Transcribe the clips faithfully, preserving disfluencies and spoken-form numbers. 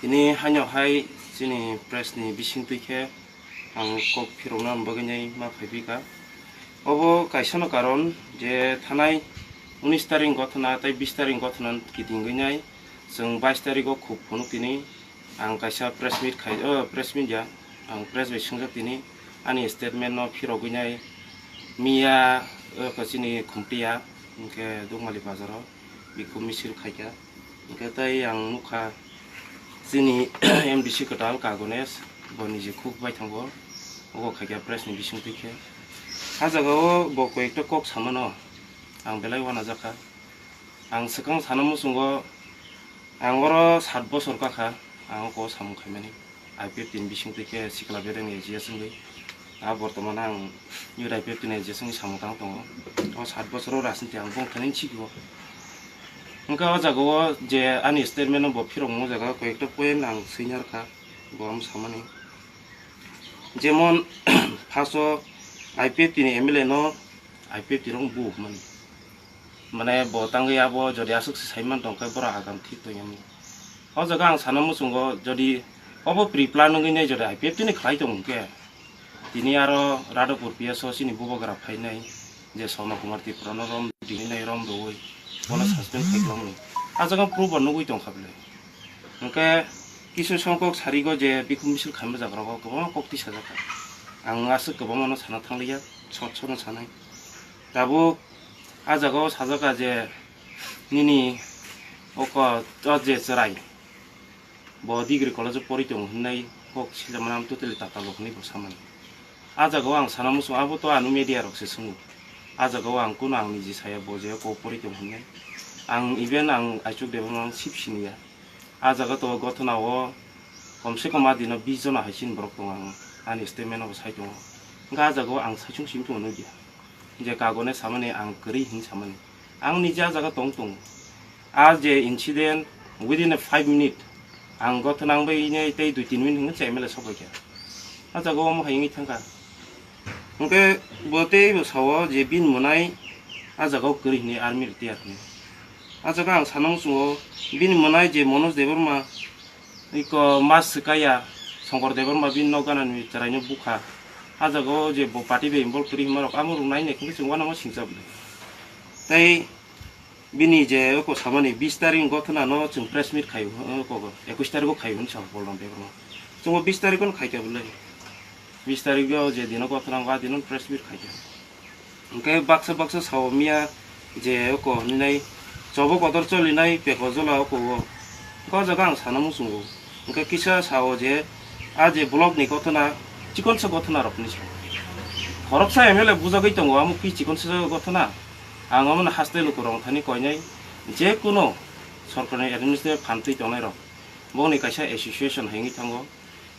Tini haino hai chini press ni bising twi khe ang kok phirokna bagwi nai ma phai phi kha. Obo kaisa no karon je thanai unis tarik gothona tei bis tarik gothona kitingwi nai chwng bais tarik o khuk phunuk tini ang kaisa press meet khai, o, press meet ya, ang press bai swngjak tini ani statement no phirogwi nai miya, o, chini Khumtiya, hwnkhe Dukmali bazar o bikhum misil khaikha. Hwnkhe tei ang nukha chini M D C kwtal Kagones, bo niji khuk bai thango, obo khaikha press ni bising twi khe. A jaga o bo koi ekta kok samano ang belai uanajakha. Ang swkang sana muchungo, ang oro sat bosor kakha, ang oko samung khaimani. I P F T ni bising twi khe sikla bedeng A G S wngwi. A bortoman ang youth I P F T ni A G S wngwi samung tang tongo. O sat bosoro rajniti ang bongthani sikgo. Hwnkhe o jaga o je ani statement no bo phirokmung o jaga o koi ekta point ang swina rwkha, bo ang samani. Jemon, first o I P F T ni M L A no I P F T rok bu hwnmani. Mane bo tangwi abo jodi aswk se saiman tong khe borok agam thik tongya mani. O jaga ang sana muchungo jodi obo pre-plan wngwi nai jodi I P F T ni khlai tong khe tini aro Radhapur P S o chini bubagra phainai je Sona Kumar Tripura no rom dinwi nai rom rwui bono suspend khai kwlangmani. A jaga proof bo nugwi tong kha bwle. Hwnkhe kisu songkok sarigo je bikhum misil khaima jaga rogo kwbangma kok tisa jakha. Ang aswk kwbangma no sana thangliya, sot sot no sanai. Tabuk a jaga o sajak kha je nini oko o je chwrai bo degree college o pori tongo hwnwi kok sijakmani ang totally tatal rok hwnwi bo samani. A jaga o ang sana muchung abo to ano media rok se swngo. A jaga o ang kuno ang niji saya bo je kok pori tongo hwnwi. Ang even ang Aichuk Debbarma ang sip siniya. A jaga to gothona o komse kom a dino bis jona hai chini borok tongo ang ani statement o bo sai tongo. Hwnkhe a jaga o ang saichung simi tongo nukya. Je kagone samani ang kwrwi hin samani. Ang niji a jaga tong tongo. A je incident within a five minute ang gothona wngbai nai tei dui tin minute hwnwi se M L A sok bai kha. A jaga o omo hai wngwi thangkha. Hwnkhe bo tei bo sao je bini mwnai a jaga o kwrwi hwnwi army rok tiyar hwnwi. A jaga ang sana muchungo bini mwnai je Manoj Debbarma iko mas swkaya Shankar Debbarma bini nok ganani chwraino bukha. A jaga o je bo party bai involve kwrwi hwnma rok amo rok nai nai khe chwng uanama singcha bwlai. Tei bini je oko samani bis tarik gothona no chwng press meet khai, oko ekush tarik o khai hwn sa Bolram Debbarma. Chwng o bis tarik o khai kha bwlai. Bis tarik o je dino gothona o a dino press meet khai kha. Hwnkhe baksa baksa sao miya je oko hinwi nai chobo kotor cholinai peko jola oko o. Hwnkhe o jaga ang sana muchungo. Hwnkhe kisa sao je a je block ni gothona chikonsa gothona rok hinwi sao. Khoroksa M L A bujagwi tongo amo ki chikonsa gothona. Ang omono haste lukurok thani koinai je kuno sorkarni administrative phan twi tongnai rok. Bongni kaisa association hai wngwi thango.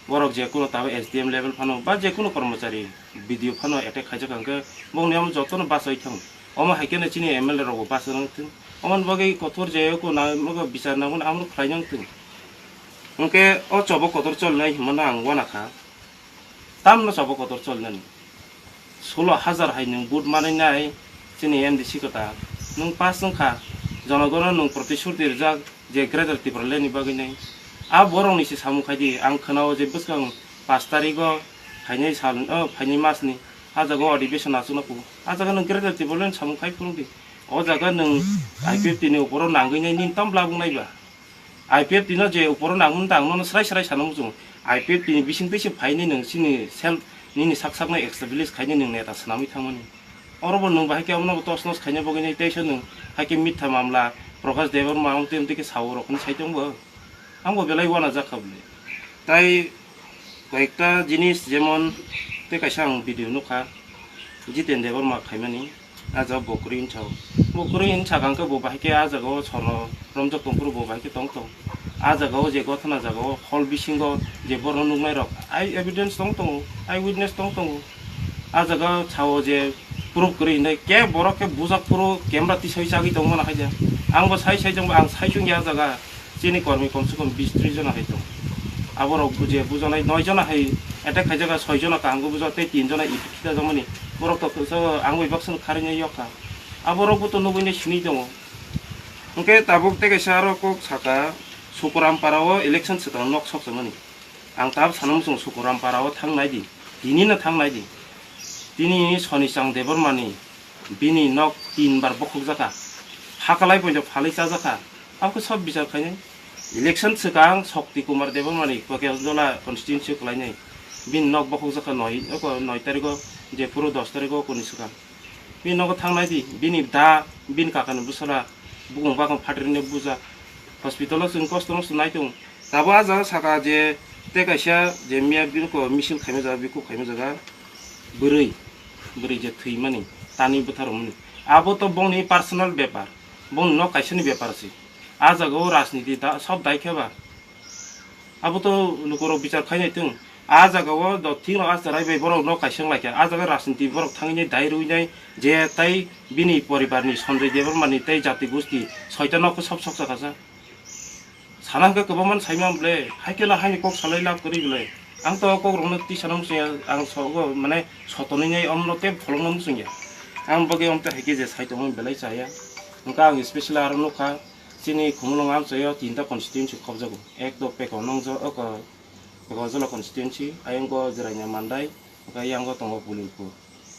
Borok je kuno tabuk S D M level phano ba je kuno kormochari B D O phano attack khaijak hwnkhe bongni omo jotono bachai thang. Omo hai kheno chini M L A rokbo bacha nang thung. Omoni bagwi kotor je kuno nogo bichar nangmani amo khlai nang thung. Hwnkhe o chobo kotor cholnai hwnmano ang uanakha. Tamno chobo kotor cholnani. Solo hajar hai nwng vote manwi nai chini M D C kwtal. Nwng pass wngkha, jonogono nwng protishruti rijak je Greater Tipraland ni bagwi nai. A borokni se samung khai di, ang khwnao je bwskang pash tarigo phainai sal, o, phainai masni a jaga o adhibeshon achukno kugo. A jaga nwng Greater Tipraland samung khai phunuk di. O jaga nwng I P F T ni uporo nangwi nai nini tamo labuk nai ba? I P F T no je uporo nangmani ta ang nono srai srai sana muchungo. I P F T ni bising twi se phaini nwng chini self nini sak sakno establish khaini nwng neta swnamwi thangmani. Oro bo nwng bahai khe omono tos nos khaina bagwi nai teisa nwng hai khe mitha mamla Prakash Debbarma wng twi wng twi khe sao rok hinwi sai tongbo. Ang bo belai uanajak kha bwle. Tai koyekta jinis jemon tei kaisa ang video nukha Jiten Debbarma khaimani. A jaga bo kwrwi wngsa o. Bo kwrwi wngsa kha hwnkhe bo bahai khe a jaga o sorno romjak tong phuru bo bahai khe tong tong. A jaga o je gothona jaga o hall bisingo je borokno nuknai rok ai evidence tong tongo, ai witness tong tongo. A jaga o sao je proof kwrwi hinwi khe borok khe bujak phuru camera tisai chagwi tongmano hai de. Ang bo sai sai chwng ang sai chwng ya jaga. Chini kormi komse kom bis tris jona hai tongo. Aborok je bujanai noi jona hai attack khaijak, soi jona kaham khe bujak tei tin jona ipit khitajak mani. Borok to kwchao ang bai baksa no kharwi nai yok kha. Aborok bo to nugwi nai sini tongo. Hwnkhe tabuk tei kaisa aro kok saka, Sukuram para o election swkang nok sok tongmani. Ang tab sana muchung Sukuram para o thang nai di. Tini no thang nai di. Tini Sonichang Debbarma ni bini nok tin bar bokhok jaka. Hakalai poito phalai cha jaka. Ang khe sob bichar khainai. Election swkang Shakti Kumar Debbarma ni Kokialjola constituency kwlainai. Bini nok bokhok jaka noi, oko noi tarikh o, je phuru dos tarikh o kuni swkang. Bini nogo thang nai di, bini da, bini kaka ni bwsala, bukung bakung phatri ni buja. Hospital o chwng kosto mosto nai tongo. Tabuk ah jaga saka je tei kaisa je miya bini ko misil khaima jaga, bikhuk khaima jaga, bwrwi, bwrwi je thwimani, tani bwtharwmani. Abo to bongni personal bepar, bongni nok kaisani bepar se. Ah jaga o rajniti da, sob dai khe ba. Abo to lukurok bichar khainai tong. Ah jaga o do thik rok ah chwrai bai borok no kaisa wng lai kha. Ah jaga rajniti borok thangwi nai dai rwi nai je tai bini poribar ni Sanjay Debbarma ni tei jati gosti soita nok khe sob sok chakha sa. Sana hwnkhe kwbangma sai man ble, hai khe no haini kok salai lab kwrwi ble. Ang to kok rok no twi sana muchung ya, ang sogo mane sotonwi nai om no tei pholong no muchung ya. Ang bagwi om tei hai khe je sai tongmani belai cha ya. Hwnkhe ang special aro nukha. Chini Khumulwng amchaio tinta constituency khobjago. Ek do Pekon nongjo-, oko, Pekonjala constituency, ayang go Jirania Mandai, hwnkhe yang go tongo Pulinpur.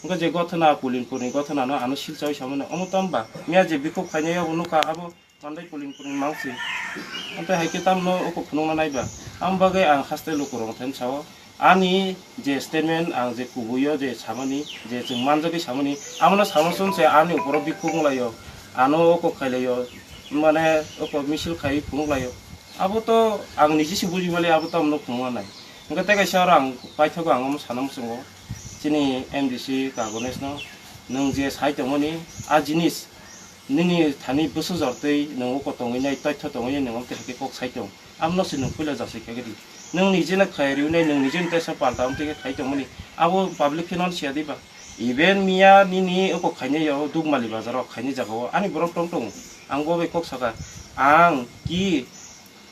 Hwnkhe je gothona, Pulinpur ni gothona no ano silchawi samani, omo tamo ba? Miya je bikhuk khainai abo nukha abo Mandai Pulinpur ni mangsi. Amtwi hai khe tamno oko phunukna nai ba? Amo bagwi ang haste lukurok thani sao. Ani je statement ang je kubuio je samani, je chwng manjagwi samani, amono sama song se ani uporo bikhuk wnglaio, ano oko khailaio, mane oko misil khai phunuk laio. Abo to ang niji se buji mali, abo to amno phunukna nai. Hwnkhe tei kaisa oro ang paithago ang omo sana muchungo, chini M D C Kagonesno, nwng je sai tongmani a jinis nini thani bwsajor twi nwng oko tongwi nai, toitho tongwi nai, nwng omo twi hai khe kok sai tong. Amno se nwng puila jasai kha di. Nwng nijeno khai riwi nai, nwng nijeno teisa palta wng twi khe khai tongmani. Abo public khe non siya di ba. Even miya nini oko khainai yo Dukmali bazar o khainai jaga o ani borok tong tongo. Ang bo bai kok saka. Ang ki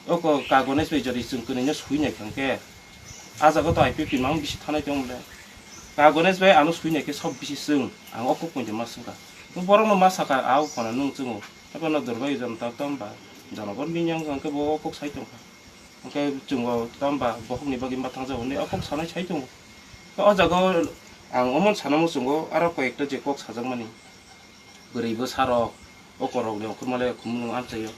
oko Kagones bai jodi chwng kwnwi no sui nai kha hwnkhe. Ah jaga to I P F T mang bisi thanai tong le. Kagones bai ano sui nai khe sob bisi chwng. Ang o kok poito ma swngkha. Borok no ma saka, a o phano nwng chwngo. Haphano Durbai Janata tamba, Jonogon Binyang hwnkhe bo o kok sai tongkha. Hwnkhe chwngo tamba bokhokni bagwi ma thangjak hwnwi o kok sanai sai tongo. O jaga o ang omo sana muchungo aro koyekta je kok sajakmani. Bwrwi bwsarok, o korokni okhormale khumulwng amchaio.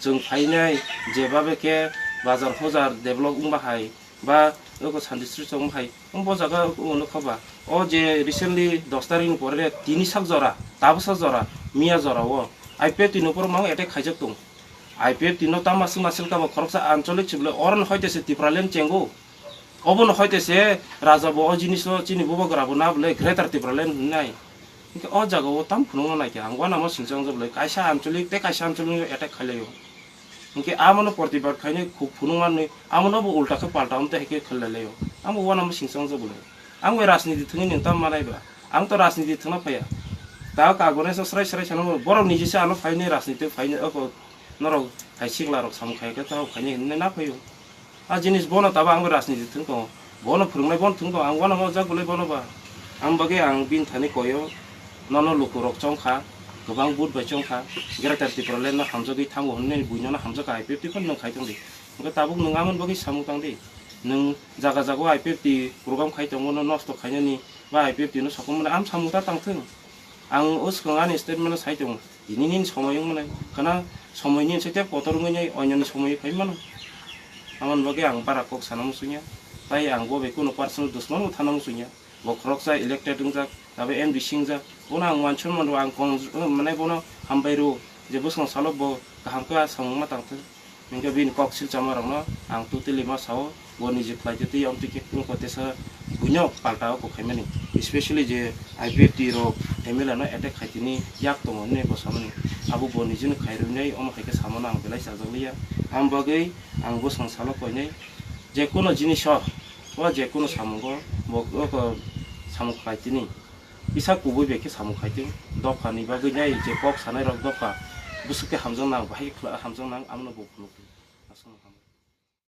Chwng phainai jebabe khe bazar hojar develop wngma hai, ba oko Santi Sri chong hai, bo jaga o nukha ba. O je recently dos tarikh ni pore tini sak jora, tabuk sak jora, miya jora o I P F T ni upor mang attack khaijak tong. I P F T no tama swngna selka bo khoroksa anchalik se bole, oro no hoite se Tipraland chengo. Obo no hoite se raja bo o jinis no chini bubagra bo na bole Greater Tipraland hinai. Hingke o jaga o tam phunukna naikhe ang uanama singchang jok le kaisa anchalik tei kaisa anchalik no attack khailaio. Hingke amono protibad khainai khuk phunukmanwi amono bo ulta khe palta amte hai khe khlailaio. Amo uanama singchang jok le. Ang bai rajniti thwngwi nwng tam manai ba? Ang to rajniti thwngna phaiya. Ta Kagones no srai srai sana borok niji se ano phainai rajniti phainai oko norok hai sikla rok samung khai khe ta phainai hinwi na phaio. A jinis bono tabo ang bo rajniti thwng tongo, bono phwrwngnai bono thwng tongo, ang uanama jak bolai bono ba. Ang bagwi ang bini thani koyo, nono lukurok chongkha, kwbang vote bai chongkha, Greater Tipraland no hamjagwi thango hwnwi buino no hamjakha I P F T phano nwng khai tongdi. Hwnkhe tabuk nwng amoni bagwi samung tangdi. Nwng jaga jaga o I P F T program khai tongo, no nosto khainani ba I P F T no sokomani am samung ta tangthwng. Ang o swkang ani statement no sai tongo. Tini nini somoi wngmani khana somoi ni se tei kotor wngwi nai oinoni somoi phai mano. Amoni bagwi ang bara kok sana muchungya. Tai ang bo bai kuno personal dusman bo thana muchungya. Bo khoroksa elected wngjak, abo M D C wngjak. Bono ang uansuk mano ang kong mane bono hambai rw je bwswng salo bo kaham khe samung ma tangthwng. Hingke bini kok silchama rokno ang totally ma sao, bo niji khlai twi amtwi khe wngkha teisa buino palta o kok khaimani, especially je I P F T rok M L A no attack khai tini yak tongo hinwi bo samani, abo bo nijini khai rwnai omo hai khe samano ang belai chajak liya. Ang bagwi ang bwswng salo koinai je kuno jinis o, o je kuno samungo bo oko samung khlai tini kisa kubui bai khe samung khai tong, dopha ni bagwi nai je kok sanai rok dopha bwswk khe hamjak nang, bahai khe hamjak nang, amo no bo phunuk tong.